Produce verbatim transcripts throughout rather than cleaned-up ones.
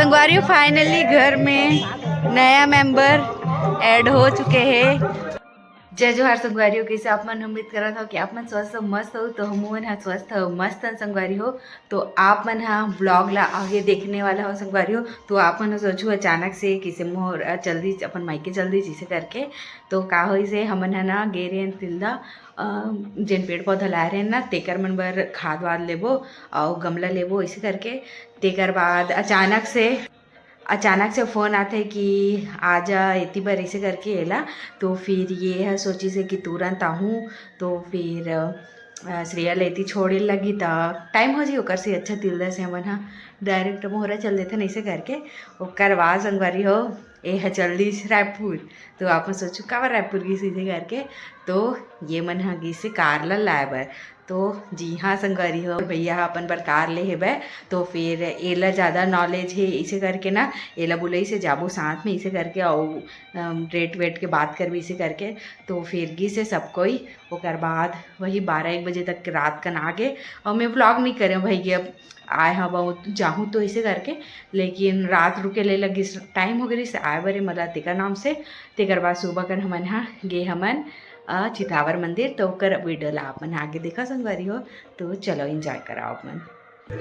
संगवारी हो, finally घर में नया member add हो चुके हे। जय जोहार संगवारी हो, कइसे आप मन? उम्मीद करत हव कि आप मन स्वस्थ अउ मस्त हो। तो हमू मन ह स्वस्थ अउ मस्त हन संगवारी हो। तो आप मन ह vlog ला आगे देखने वाला हो संगवारी हो। तो आप मन ह सोचहू अचानक से कइसे मोर, अ, चल दिस, अपन मायके चल दिस, इसे करके। तो का होइस हे, हमन ह ना गे रेहेन तिल्दा, अ, जेन पेड़ पौधा लाए रेहेन ना, तेकर मन बर खाद वाद लेबो अउ गमला लेबो, इसे करके। तेकर बाद अचानक से अचानक से phone आथे कि आजा एती बर, ऐसे करके एला। तो फिर ये ह सोचिस हे कि तुरंत आहूँ। तो फिर, अ, श्रेया ल एती छोड़े लगी त time हो जी ओकर से अच्छा तिल्दा से हमन ह direct मोहरा चल देथन ऐसे करके। ओकर बाद संगवारी हो, ए ह चल दिस रायपुर। तो आप मन सोचहू काबर रायपुर गिस इसे करके। तो ये मन ह गिस हे car ल लाए बर। तो जी हाँ संगवारी हो, भैया ह अपन बर car ले हेबे, तो फिर एला ज़्यादा knowledge हे, इसे करके ना एला बोले से जाबो साथ में, इसे करके, अउ, अम, rate वेट के बात करबे, इसे करके। तो फिर गिस हे सब कोई। ओकर बाद वही बारह एक बजे तक रात कन आगे, अउ मैं vlog नहीं करे भाई कि अब आए हव बहुत जाहूँ तो इसे करके, लेकिन रात रुके ले लगिस, time हो गिस आए बरे मला तेकर नाम से। तेकर बाद सुबह कन हमन ह गे हमन, अ, चितावर मंदिर, तो ओकर video ला आप मन आगे देखा संगवारी हो। तो चलो enjoy करा आप मन।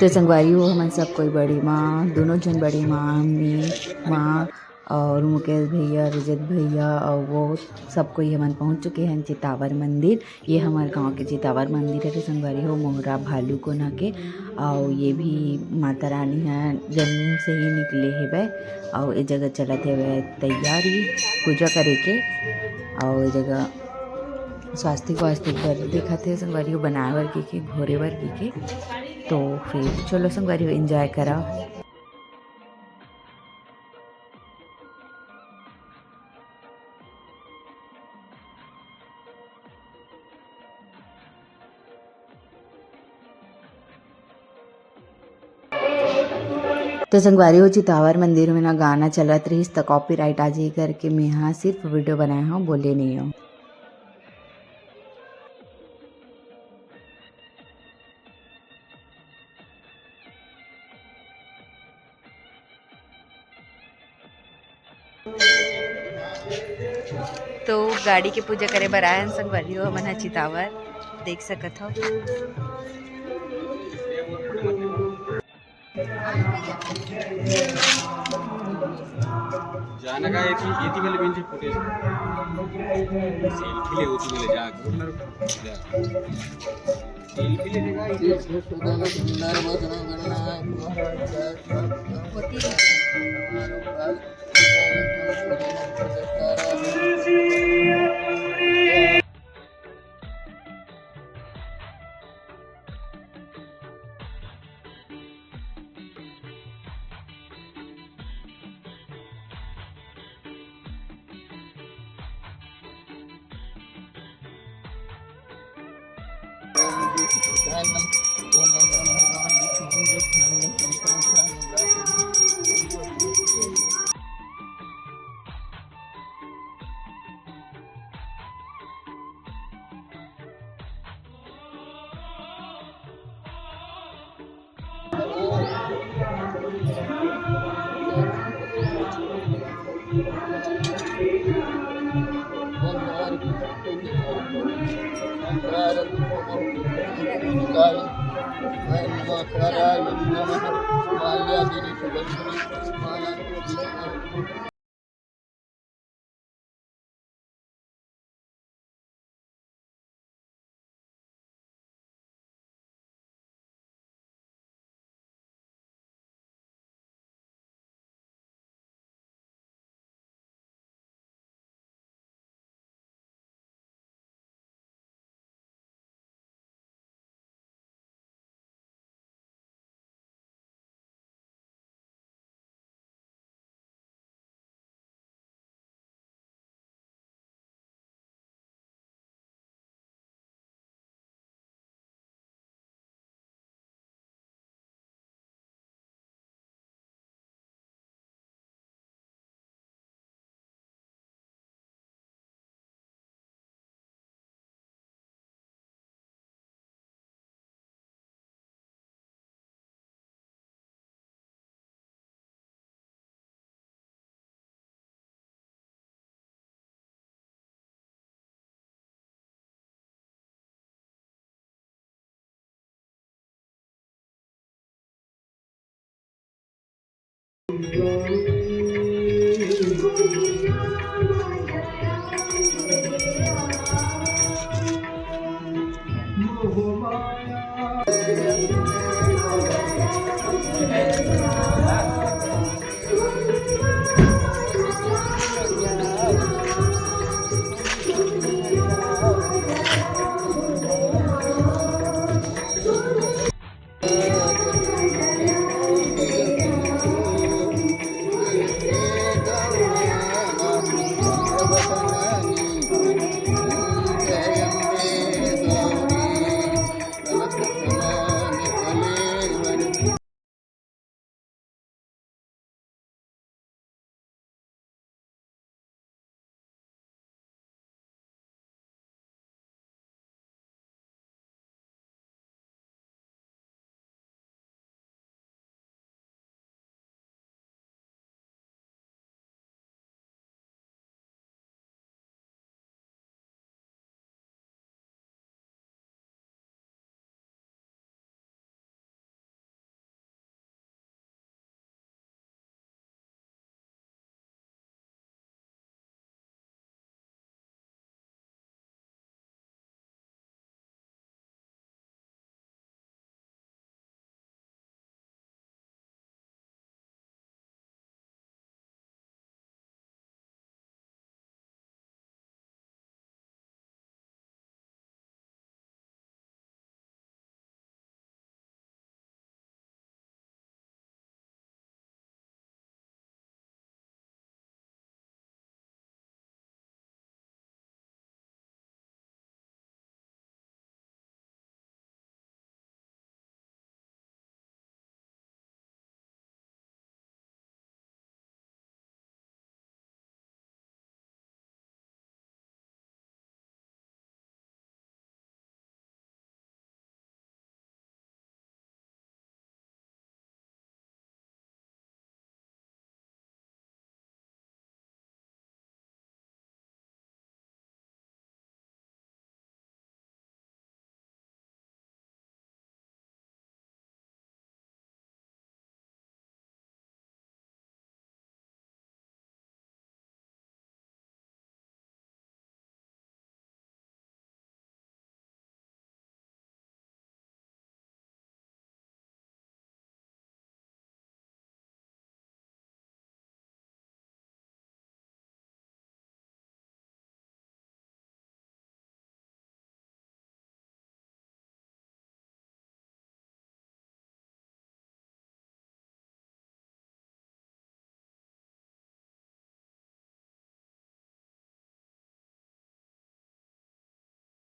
तो संगवारी हो, हमन सब कोई बड़ी माँ, दोनों झन बड़ी माँ, मैं, माँ और मुकेश भैया, रजत भैया और वो सब कोई हमन पहुँच चुके हैं चितावर मंदिर। ये हमर गांव के चितावर मंदिर हरे संगवारी हो, मोहरा भालू कोना के। अउ ये भी माता रानी ह जमीन से ही निकले हेबे। अउ ए जगह चलत हेबे तैयारी पूजा करे के। अउ ए जगह स्वास्तिक वास्तिक बर दिखत हे संगवारी हो, बनाए बर की के, घोरे बर की के। तो फिर चलो संगवारी हो, enjoy करा। तो संगवारी हो, चितावर मंदिर में ना गाना चलत रहिस, त copyright आ जाही करके मेंहा सिर्फ video बनाए हव, बोले नहीं हव। तो गाड़ी के पूजा करे बर आए हन संगवारी हो, हमन ह चितावर देख सकत हव। जाना का एती, एती वाले बेंच पे फुटेज। सेल्फी ले, उती वाले जा, जा। सेल्फी लेने का इधर।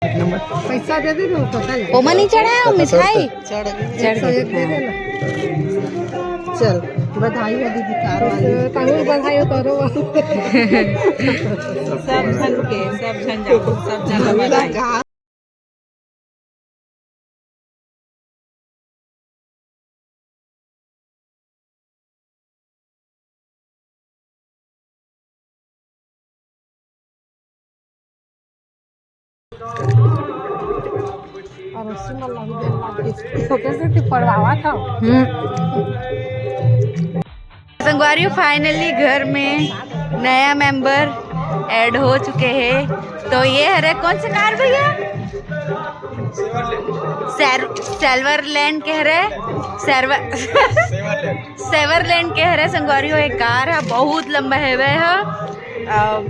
पैसा दे दे, वो पता लगे। ओमा नहीं चढ़ा है, वो मिठाई। चढ़ गई। चढ़ गई। एक सौ एक दे देना। चल, बधाई हो दीदी, कार वाली। ताहू बधाई हो तोरो। सब झन के, सब झन जाओ, सब झन बधाई। अरे सुन, लग गया, लग गया। तो कैसे तू पढ़वावा था? हम्म। संगवारी, finally घर में नया member add हो चुके हैं। तो ये हरे कौन से कार भैया? सैर-, सैलवर लैंड के हरे, सैरवर-, सैवर लैंड के हरे संगवारी हो। एक कार है, बहुत लंबा हेवे है। अ,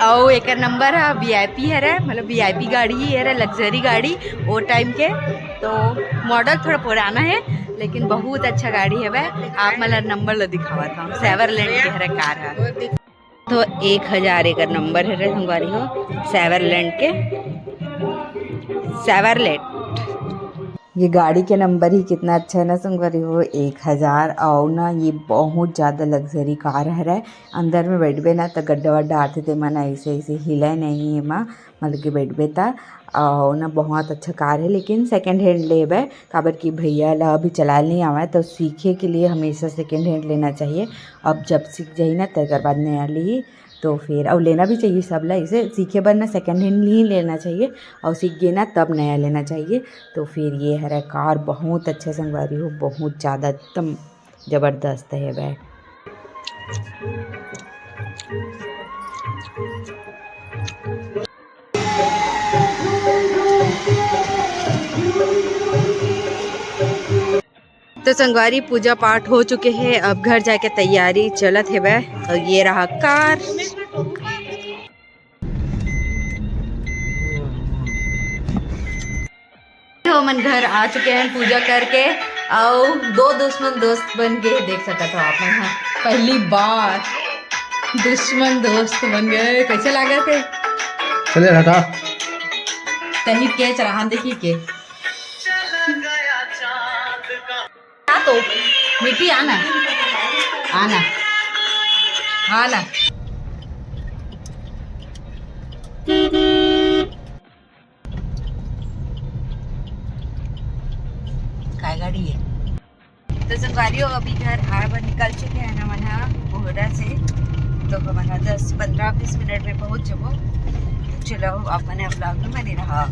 अउ एकर नंबर ह VIP हरे, मतलब VIP गाड़ी ही हरे, luxury गाड़ी ओ time के। तो model थोड़ा पुराना है, लेकिन बहुत अच्छा गाड़ी हवे। आप मन ला नंबर ला दिखावत हूँ, सैवरलैंड के हरे कार ह। तो एक हजार एकर नंबर हरे संगवारी हो, सैवरलैंड के, सैवरलेट। ये गाड़ी के नंबर ही कितना अच्छा है ना संगवारी हो, एक हजार। अउ ना ये बहुत ज़्यादा luxury कार हरे। अंदर में बैठबे ना त गड्ढा वड्ढा आथे, तेमा ना ऐसे ऐसे हिलय नहीं एमा, मतलब कि बैठबे त। अउ ना बहुत अच्छा कार है, लेकिन second hand लेबे, काबर कि भैया ला अभी चलाए नहीं आवे, तो सीखे के लिए हमेशा second hand लेना चाहिए। अब जब सीख जाही ना, तेकर बाद नया ली। तो फिर अउ लेना भी चाहिए सब ला, इसे सीखे बर ना second hand ही लेना चाहिए, अउ सीख गे ना तब नया लेना चाहिए। तो फिर ये हरे कार बहुत अच्छा संगवारी हो, बहुत ज़्यादा एकदम जबरदस्त है भाई। तो संगवारी, पूजा पाठ हो चुके हे, अब घर जाके तैयारी चलत हेवय। और ये रहा कार। तो हमन घर आ चुके हैं पूजा करके, और दो दुश्मन दोस्त बन गए, देख सकत हो आप मन ह। पहली बार दुश्मन दोस्त बन गए, कैसे लागत हे? चले हटा। कहीं के चराहन देखी के। आ तो, मिट्टी आना, आना, आना। काय गाड़ी है? तो संगवारी हो, अभी घर आए बर निकल चुके हैं ना मन ह बोहरा से। तो हमन ह दस, पन्द्रह, बीस मिनट में पहुंच जबो। तो चलो, आप मन ह vlog में बने रहा।